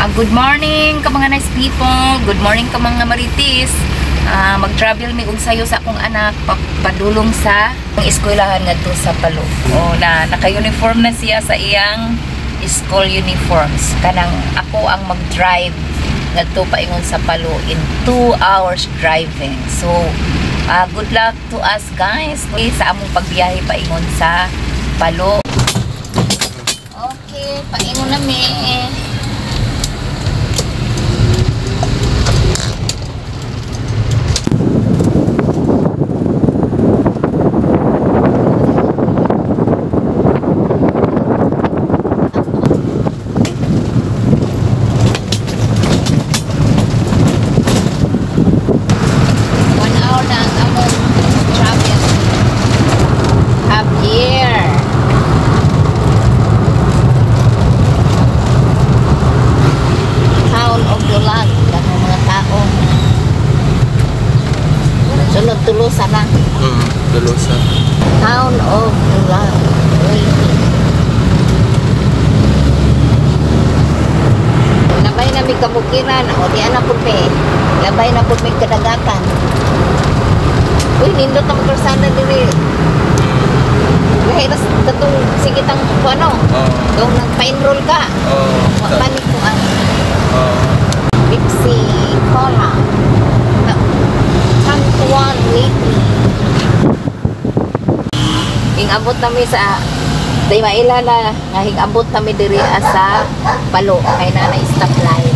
Good morning ka mga nice people. Good morning ka mga maritis. Mag-travel mi og sayo sa akong anak padulong sa eskwelahan ngadto sa Palo. O na naka-uniform na siya sa iyang school uniforms. Kanang ako ang mag-drive ngadto paingon sa Palo in 2 hours driving. So good luck to us guys sa among pagbiyahe paingon sa Palo. Okay, paingon na mi. Tulusa na. Tulusa. Town of Dulag. Labay na may kabukiran. O di anak po may. Labay na po may kadagatan. Uy, nindot ang karsada diri. Lahi ras katong sigitang ano. Dong nagpa-enroll ka. Wa man ni kuan. Pepsi Cola. One lately. Hingabot nami sa day mailala nga hingabot nami diri sa Palo kay na stoplight.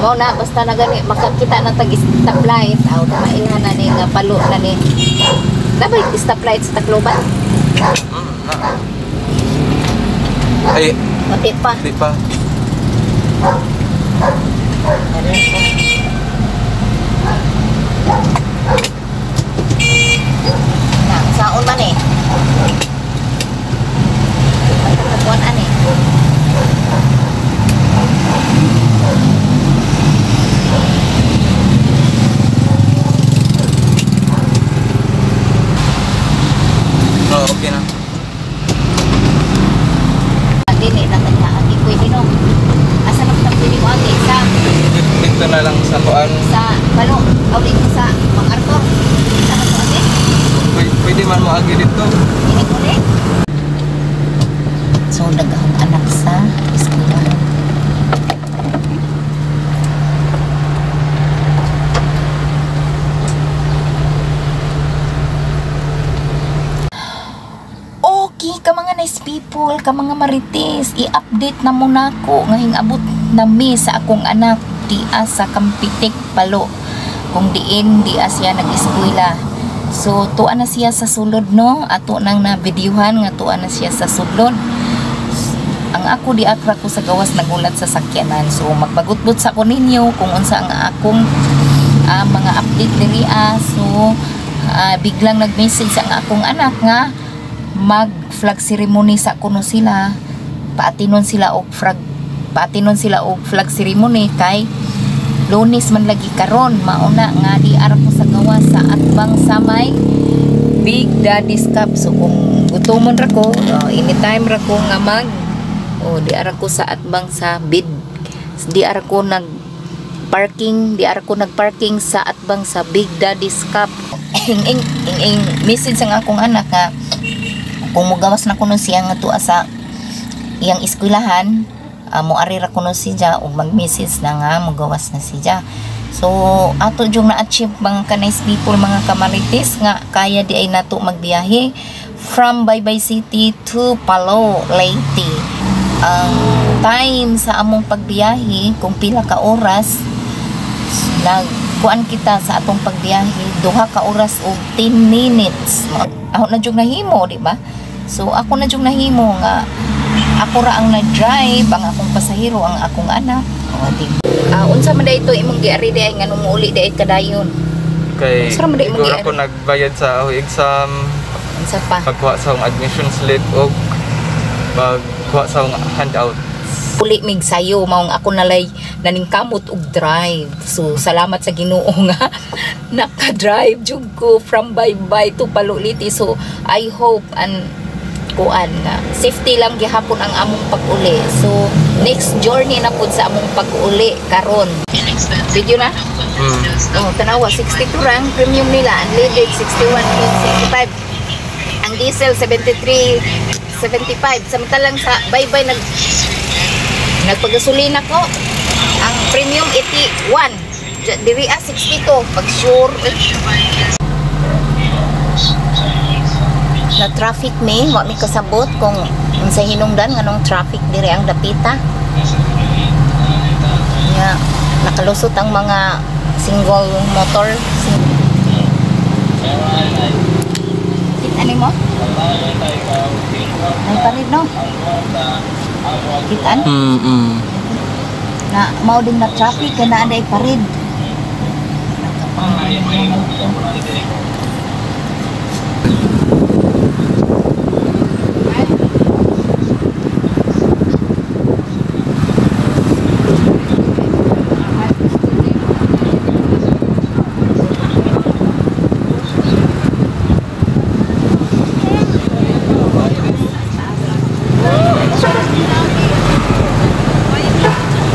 Mao na basta na gani makakita na tag stoplight aw mailala ni nga Palo na ni. Dabay stoplight sa Tacloban? Ay, di pa. Di pa. Na, saon man eh. Pagkakuan ani. Oh, okay na. Dili na tagkaan di pwede no. Asa na ta pwede mo agi sa Dito na lang sa kuan. Sa Palo, aw dito sa MacArthur. Sa na to agi? Pwede man mo agi dito. Ini ko ni. So daghang anak sa eskwelahan. Okay ka mga nice people, ka mga marites, i-update na muna ko nga hingabot na mi sa akong anak diya sa Kampitik Palo. Kung diin diya siya nag-eskwela. So tuwa na siya sa sulod no, ato nang na videohan nga tuwa na siya sa sulod. Ang ako di akra ko sa gawas nagulat sa sakyanan. So magbagutbot sa ko ninyo kung unsa ang akong mga update diri. So biglang nag-message ang akong anak nga mag flag ceremony sa kuno sila, paatinon sila og flag ceremony kay Lunes man lagi karon. Mauna nga di ara ko sa gawas sa atbang samay Big Daddy's Cup. So kung gutomon ra ko, anytime ra ko nga mag di ara ko sa atbang sa bid, di ara ko nag parking, di ara ko nagparking sa atbang sa Big Daddy's Cup. Ing ing message ang akong anak nga kung mugawas na kuno siya nga tuwa sa iyang eskwelahan, moari ra kuno siya ug mag-message na nga mugawas na siya. So ato jung na-achieve mga ka-nice people, mga kamarites, nga kaya di ay nato magbiyahe from Baybay City to Palo, Leyte. Ang time sa among pagbiyahe kung pila ka oras nagkuan kita sa atong pagbiyahe, 2 ka oras og 10 minutes. Ako na jung nahimo, di ba? So ako na jung nahimo nga ako ra ang nag-drive, ang akong pasahero ang akong anak. O di. Unsa man day ito imong giari day nga nung muuli day kadayon? Kay Unsa man day imong siguro giari? ako nagbayad sa akong exam, Unsa pa? pagkuha sa akong admission slip og pagkuha sa akong handout. Uli mig sayo maong ako nalay naningkamot og drive. So salamat sa Ginoo nga naka-drive jud ko from Baybay to Palo, Leyte. So I hope and kuan nga safety lang gihapon ang among pag-uli. So next journey na pud sa among pag-uli karon. Video na? Oh, tanawa, 62 rang premium nila, unleaded 61.65. Ang diesel 73.75. Samantalang sa Baybay nagpagasolina ko, ang premium 81. Diri ah 62 pag sure eh. Na traffic mi, wa mi kasabot kung unsa hinungdan nganong traffic diri ang dapita. Nya nakalusot ang mga single motor. Kita mo? Ay parid no? Kitaan? Na mao din na traffic kay naa day parid.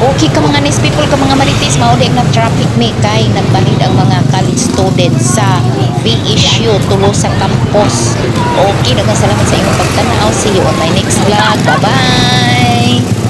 Okay ka mga nice people, ka mga marites, mao di ang nag-traffic mi kay nagbalid ang mga college students sa VSU tulo sa campus. Okay, daghang salamat sa inyong pagtanaw. See you on my next vlog. Bye-bye!